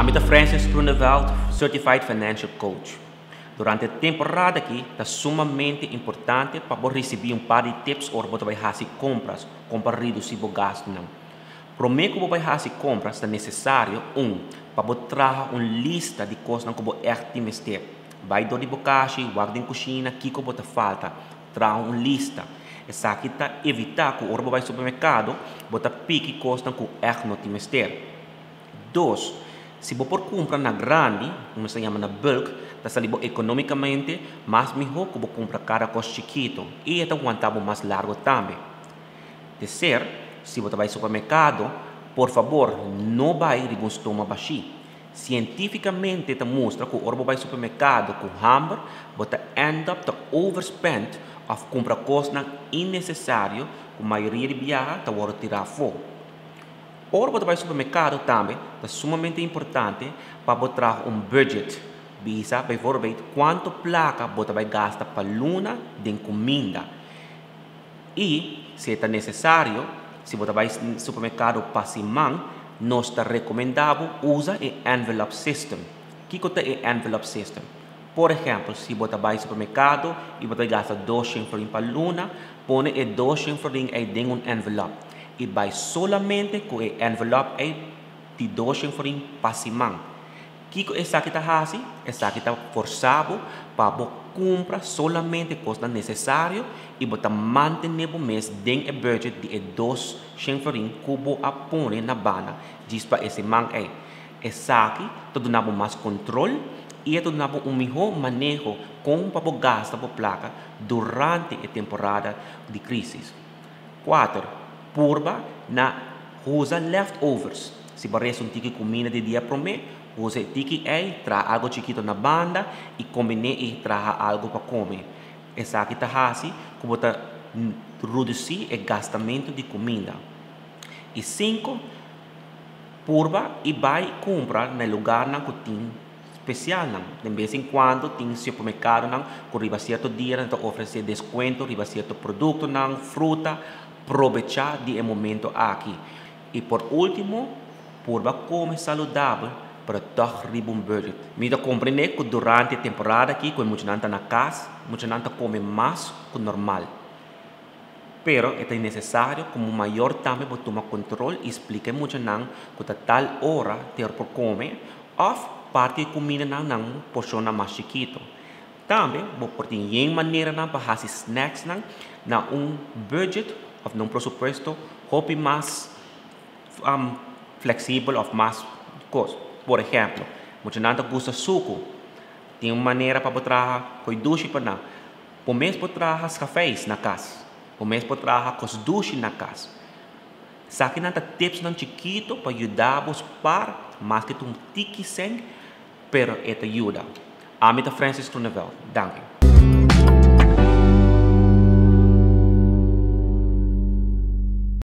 Ami ta Francis Groeneveld, Certified Financial Coach. Durante e temporada aki ta sumamente importante pa bo ricibi un par di tips ora bo ta bay haci compras, con pa reduci bo gastonan. Prome cu bo bay haci compras ta necesario, un. Pa bo traha un lista di cosnan cu bo echt tin mester. Bay door di bo cashi, wak den cushina kico bo ta falta. Traha un lista. Esaki ta evita cu ora bo bay supermercado bo ta piki cosnan cu echt no tin mester. Dos, si bo por cumpra na grandi, como nos ta yama na bulk, ta sali bo economicamente mas miho cu bo cumpra cada cos chikito y e ta wanta bo mas largo tambe. Tercer, si bo ta bay supermercado, por fabor no bay riba un stoma bashi. Cientificamente ta mustra cu ora bo bay supermercado cu hamber, bo ta end up ta overspend of cumpra cosnan innecesario cu mayoria di biaha ta wordo tira afo. Ora bo ta bai supermercado tambe ta sumamente importante pa bo traha un budget. Bisa bijvoorbeeld cuanto placa bo ta bai gasta pa luna den cuminda. Y si e ta necesario, si bo ta bai supermercado pa siman, nos ta recomenda bo usa e envelope system. Kico ta e envelope system? Por ehempel, si bo ta bai supermercado y bo ta bai gasta 200 florin pa luna, pone e 200 florin ey den un envelope y bai solamente cu e envelope ey di 200 florin pa siman. Kico esaki ta haci? Esaki ta forsa bo pa bo cumpra solamente cosnan necesario y bo ta mantene bo mes den e budget di e 200 florin cu bo a pone na banda djis pa e siman ey. Esaki ta duna bo mas control y e ta duna bo un miho maneho con pa bo gasta bo placa durante e temporada di crisis. 4, Purba na usa leftovers. Si bo a resta un tiki cuminda di dia prome, usa e tiki ey, traha algo chikito na banda y combine y traha algo pa come. Esaki ta haci cu bo ta reduci e gastamento di cuminda. Y 5, Purba y bay cumpra na e lugarnan cu tin specialnan. Den bes en cuando tin supermercadonan cu riba cierto dianan ta ofrece descuento riba cierto productonan, fruta. Probecha di e momento aki. Y por ultimo, purba come saludabel pero toch riba un budget. Mi ta comprende cu durante e temporada aki cu e muchanan ta na cas, muchanan ta come mas cu normal. Pero e ta necesario como mayor tambe bo tuma control y splica e muchanan cu ta tal ora te por come of parti e cumindanan nan porcionnan mas chikito. Tambe bo por tin yen maneranan pa haci snacksnan na un budget of na un presupuesto hopi mas flexibel of mas cos. Por ehemplo, muchanan ta gusta sucu. Tin un manera pa bo traha coy dushi pa nan. Bo mes por traha schafijs na cas. Bo mes por traha cos dushi na cas. Esakinan ta tipsnan chikito pa yuda bo spaar maske ta un tiki cent, pero e ta yuda. Ami ta Francis Groeneveld. Danki.